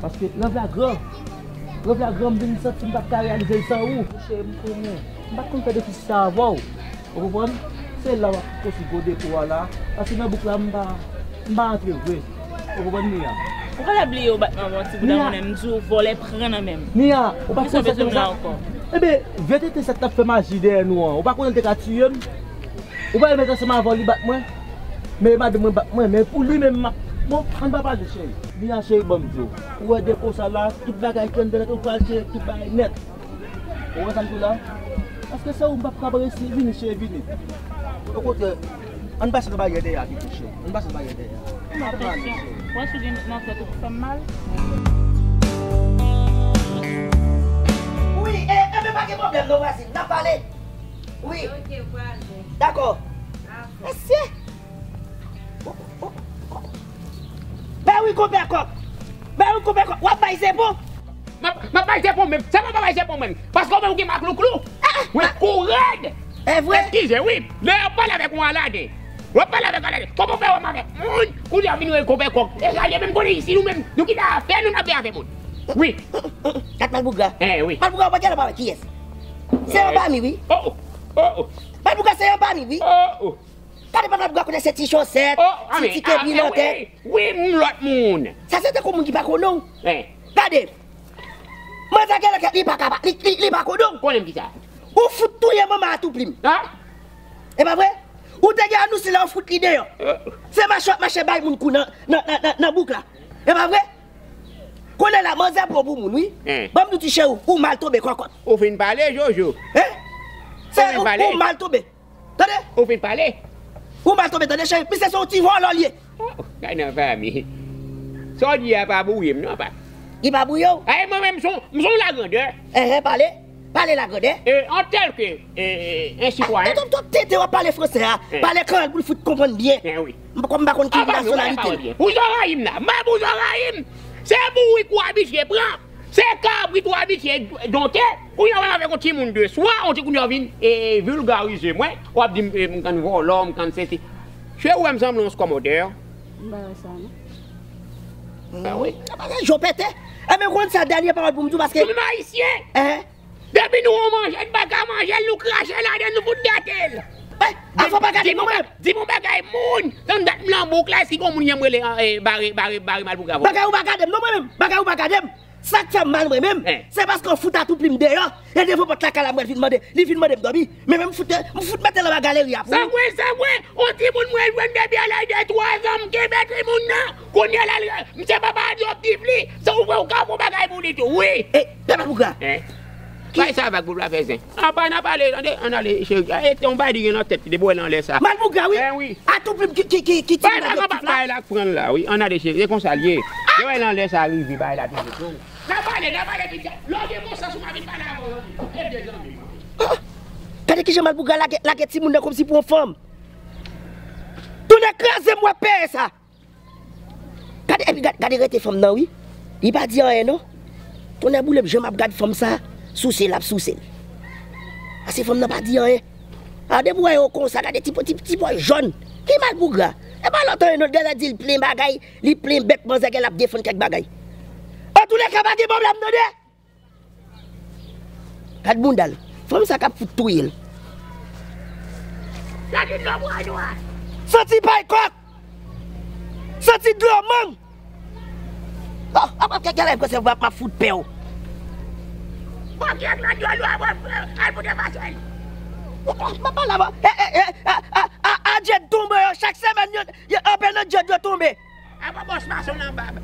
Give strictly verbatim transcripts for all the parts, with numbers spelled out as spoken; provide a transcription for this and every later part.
Paske rèv la gran. Rèv la gran, m vin santi m p ap ka reyalize l san ou. Monchè, m konnen. M pa t konn fè defisi sa avè w. Ou konprann? Se la w ap konsi gwo depo a la. Paske nan bouk la, m pa, m pa antre vre. Ou konprann, Nia? Ou pa ta bliye ou bat manman ti bouda Nia. Konnen m di w vòlè pran nan men m. Nia, ou pa konn sa sa. Ebe, V T T sèt t ap fè maji dèyè nou an. Ou pa konnen l te ka tiye m? Ou pa renmen ansanm avè w li bat mwen? Men madanm mwen bat mwen, men pou li menm m ap. Bon, ann pa pale, cheri. Nia, cheri, ban m di w. Ou wè depo sa la, tout bagay ki anndan nèt, ou pral jere tout bagay nèt. Ou wè sa m di w la? Paske san ou m p ap ka resi vini, cheri, vini. Okontrè, ann pase nan baryè dèyè a pito, cheri. Ann pase nan baryè dèyè a. Ann pa pale, cheri. Wè si w gen nan tèt ou pou fè m mal. Wi, e, e, men pa gen pwoblèm non, vwazin. N ap pale. Wi. Ok, vwazin. Dakò. Dakò. Mesye. Bèwi konpè kòk. Bèwi konpè kòk. W ap bay zepo? M ap, m ap bay zepo menm. Sèlman m ap bay zepo menm. Paske w menm ou gen maklouklou. Wi, kou rèd. E vre? Eskize, wi. Lè y ap pale avèk yon alade. W ap pale avèk Alade. Kòman w fè wè m avèk moun? Kounye a w vin wè konpè kòk. E Alade menm konnen isi nou menm. Nou kite afè nou n ap fè avèk moun. Wi. Kat Malpougra. Eh, wi. Malpougra, ou pa genlè pa wè kiyès. Se yon pami, wi. Oh, oh. Oh, oh. Malpougra, se yon pami, wi. Oh, oh. Gade pa Malpougra konnen se ti chosèt, oh, ti, ti kepi nan tèt. Wi, wi, m lòt moun. Sa se tankou moun ki pa konnen w. Eh. Gade. Manzè genlè kèt li pa ka pa, li, li, li pa konnen w. Konnen m kisa? Ou fout touye manman a tou plim. Ha? E pa vre? Ou te gen anonsi la, ou fout li deyò. Eh. Se mache w ap mache bay moun kou nan, nan, nan, nan, nan bouk la. E pa vre? Kounye la, manzè pran w pou moun, wi. Eh. Ban m di w ti cheri, ou mal tonbe kòkòt. Ou fin pale, Jojo. Eh? Se ou, ou mal tonbe. Tande? Ou fin pale. Ou mal tonbe, tande, cheri. Misye se yon ti vòlò l ye. Oh, gade nan fanmi. Sa w di a pa bouyi m non, pa. Li pa bouyi w? Ay, mwen menm, m se yon, m se yon lagrandè. Enhen, pale. Pale lagrandè. E, an tèl ke, e, e, en sitwayen. Tande, tande, tande, w ap pale fransè a. Eh. Pale kreyòl pou l fout konprann byen. Eh, wi. M pa, m pa konn ki nasyonalite l. Pou zòrèy m la. M pa pou zòrèy m. Se bourik ou abitye pran. Se kabrit ou abitye donte. Kounye a w al avèk yon timoun de swa, yon ti kounye a w vin, e, e, vilgarize mwen. W ap di m, e, m konn vòlò, m konn sesi. Cheri, ou wè m sanble yon skòmòtè. M pa wè sa, non. Ah wi. Sa pa gen jan w pete. Enben, konn sa, dènye pawòl pou m di w, paske nou menm Ayisyen. Enhen. Depi nou wè yon manje, n pa ka manje l, nou krache ladan l, nou fout gate l. Di m yon bagay, di m yon bagay, moun. Tann dat m lan bouk la, èske gon moun janm rele, e, bare, bare, bare Malpougra vòlò? Bagay ou pa gade m, non, mwen menm. Bagay ou pa gade m. Sa k fè m mal mwen menm, se paske w fout a tou plim deyò. E devan pòt lakay la, mwen vin mande, li vin mande m dòmi. Men, men m fout, m fout mete l anba galeri a pou ou. Sangwen, sangwen, yon timoun mwen jwenn depi a laj de twa zan, m kenbe timoun nan. Kounye a la, li, m se papa adoptif li. Se ou, ou ka fè yon bagay pou li tou, wi. E, pè Malpougra. Bay sa vag pou l pa fè zen. Apa n ap ale, tande, ann ale, cheri. E, te yon bagay li gen nan tèt li, depi w wè l anlè sa. Malpougra, wi. Eh, wi. A tou plim ki, ki, ki, ki timoun adoptif la. Bay la k pran l la, wi. Ann ale, cheri. Se konsa l ye. Depi w wè l anlè sa rive, bay la toujou. N ap pale, n ap pale, pitit. Lè w gen bon sans, ou pa vin pale avè w, e de zanmi. Ah! Gade kijan Malpougra lage, lage timoun nan kòmsi pou yon fanm. Tounen kraze m, w ap peye sa. Gade, epi gade, gade rete fanm nan, wi. Li pa di anyen, non. Tonnè boule m, jan m ap gad fanm sa, souse l ap souse l. Pase fanm nan pa di anyen. A, depi w wè yo konsa, gade ti po, ti, ti po jòn. Ki Malpougra? E pa lontan yon lòt genlè di l plen bagay, li plen bèk, manzè genlè ap defann kèk bagay. Antouleka, pa gen pwoblèm, tande? Gad bounda l. Fanm sa k ap fout touye l. Gade dlo bwa nwa. Santi pay kòk. Santi dlo mang. Oh, apa kèk lè konsèv m ap fout pè w. Bon, kèk nan dlo nwa, bon, al pou defache l. Papa la, bon. Eh, eh, eh, a, a, a, a, Dye tonbe yo. Chak semèn, yo, yo, anpè nan dye dwe tonbe. Apa bòs mason nan bab.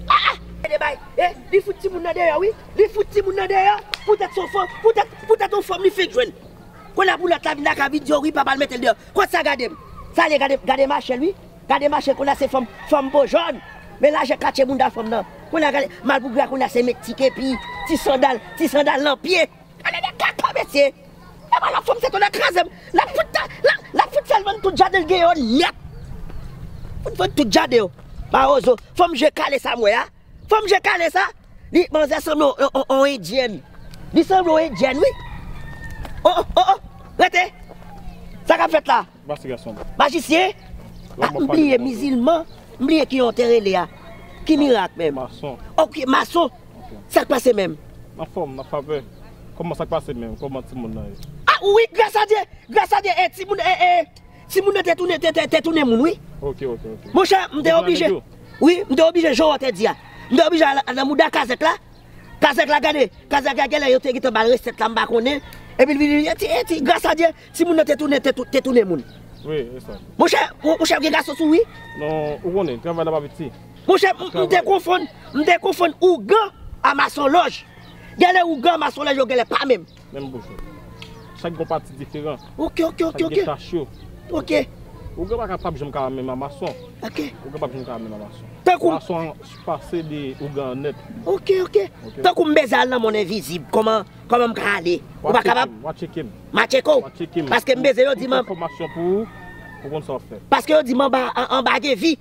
Ah, ah! Gade bay. Eh, li fout timoun nan deyò, wi. Li fout timoun nan deyò. Poutèt se yon fanm, poutèt, poutèt yon fanm li fenk jwenn. Kounye a pou lòt la vin la ka vin di yo, wi, papa l mete l deyò. Kot sa gade m? Sa l ye, gade, gade mache l, wi. Gade mache l, kounye a se fanm, fanm po jòn. Men lajè katye bounda fanm nan. Kounye a gade, Malpougra kounye a se met ti kepi, ti sandal, ti sandal nan pye. Gade de kaka, mesye. E pa la fanm sa tou nan kraze m. L ap fout, l ap, l ap fout fè l vann tout jaden l gen yo nèt. Fout vann tout jaden yo. Mawozo. Fanm je kale sa m wè a. Fanm je kale sa. Li manzè sanble on, on, on endyèn. Li sanble on endyèn, wi. Oh, oh, oh, oh. Rete. Sa k ap fèt la? Pase gason. Majisyen? Ah, m bliye mizilman. M bliye ki yon te rele a. Ki mirak menm? Mason. Ok, mason. Ok. Sa k pase menm? Anfòm, nan favè. Kòman sa k pase menm? Kòman timoun nan ye? Ah, wi, gras a Dye! Gras a Dye! E, timoun, e, e, timoun nan te tounen, te, te, te tounen moun, wi. Ok, ok, ok. Monchè, m te oblije. Wi, m te oblije, jan w te di a. M te oblije al, al nan mouda kazèk la. Kazèk la, gade. Kazèk la, genlè yo te gentan ba l resèt la, m pa konnen. Epi l vini, e ti, e ti, gras a Dye, timoun nan te tounen, te tou-, te tounen moun. Wi, e sa. Monchè, ou, monchè, gen gason sou, wi. Non, ou konnen, travay la pa piti. Monchè, m, m te konfonn, m te konfonn ougan a masonlòj. Genlè ougan a masonlòj yo genlè pa menm. Menm bouch yo. Chak gon pati diferan. Ok, ok, ok, ok. Chak gen tach yo. Ok. Ougan pa ka, p ap janm ka menm a mason. Ok. Ougan p ap janm ka menm a mason. Tankou. Mason an pase de ougan an nèt. Ok, ok. Ok. Tankou m bezwen al nan mond envizib, kòman, kòman m ka ale? Ou pa kapab? W a tcheke m. M a tcheke w. W a tcheke m. Paske m bezwen yo di m. Enfòmasyon pou ou, pou konn sa w ap fè. Paske yo di m anba, an, anba gen vi.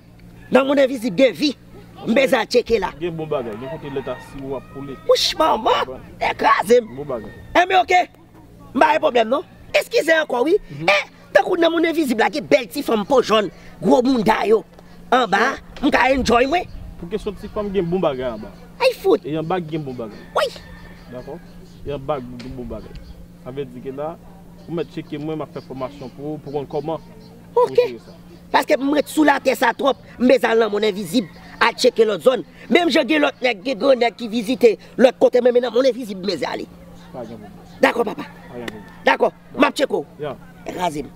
Nan mond envizib gen vi. M bezwen al tcheke la. Gen bon bagay, gen kote lèt a siwo ap koule. Wouch manman, e kraze m. Bon bagay. Enben, ok. M pa gen pwoblèm non. Eskize ankò wi. E, Tankou nan monn envizib la, gen bèl ti fanm po jòn, gwo bounda yo. Anba, m ka enjoy mwen. Pou kesyon ti fanm, gen bon bagay anba. Ay fout. E anba gen bon bagay. Wi. Dakò? E anba gen bon bagay. Sa vle di ke la, ou mèt tcheke mwen, m ap fè fòmasyon pou ou, pou konn kòman pou jere sa. Paske m ret sou latè sa twòp, m bezwen al nan monn envizib, al tcheke lòt zòn. Menm jan gen lòt nèg, gen gran nèg ki vizite lòt kote, men, men nan monn envizib m bezwen ale. Pa gen pwoblèm. Dakò, papa. Pa gen pwoblèm. Dakò. M ap tcheke w. Ya. Kraze m.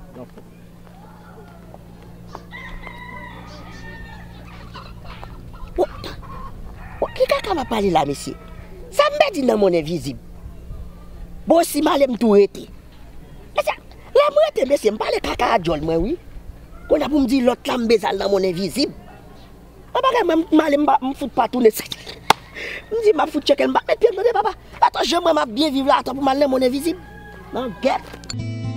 Bon, bon, ki kaka m ap pale la, mesye? Sa m pèdi nan monn envizib? Bon, si m ale, m tou rete. Mesye, lè m rete, mesye, m pale kaka a djòl mwen, wi. Kounye a pou m di lòt la, m bezwen al nan monn envizib. An bagay mwen, m ale, m pa, m fout pa tounen. M di, m ap fout tcheke l, m pa met pye m tande, papa. Atò, jan mwen, m ap byen viv la, atò pou m al nan monn envizib. Nan gèt.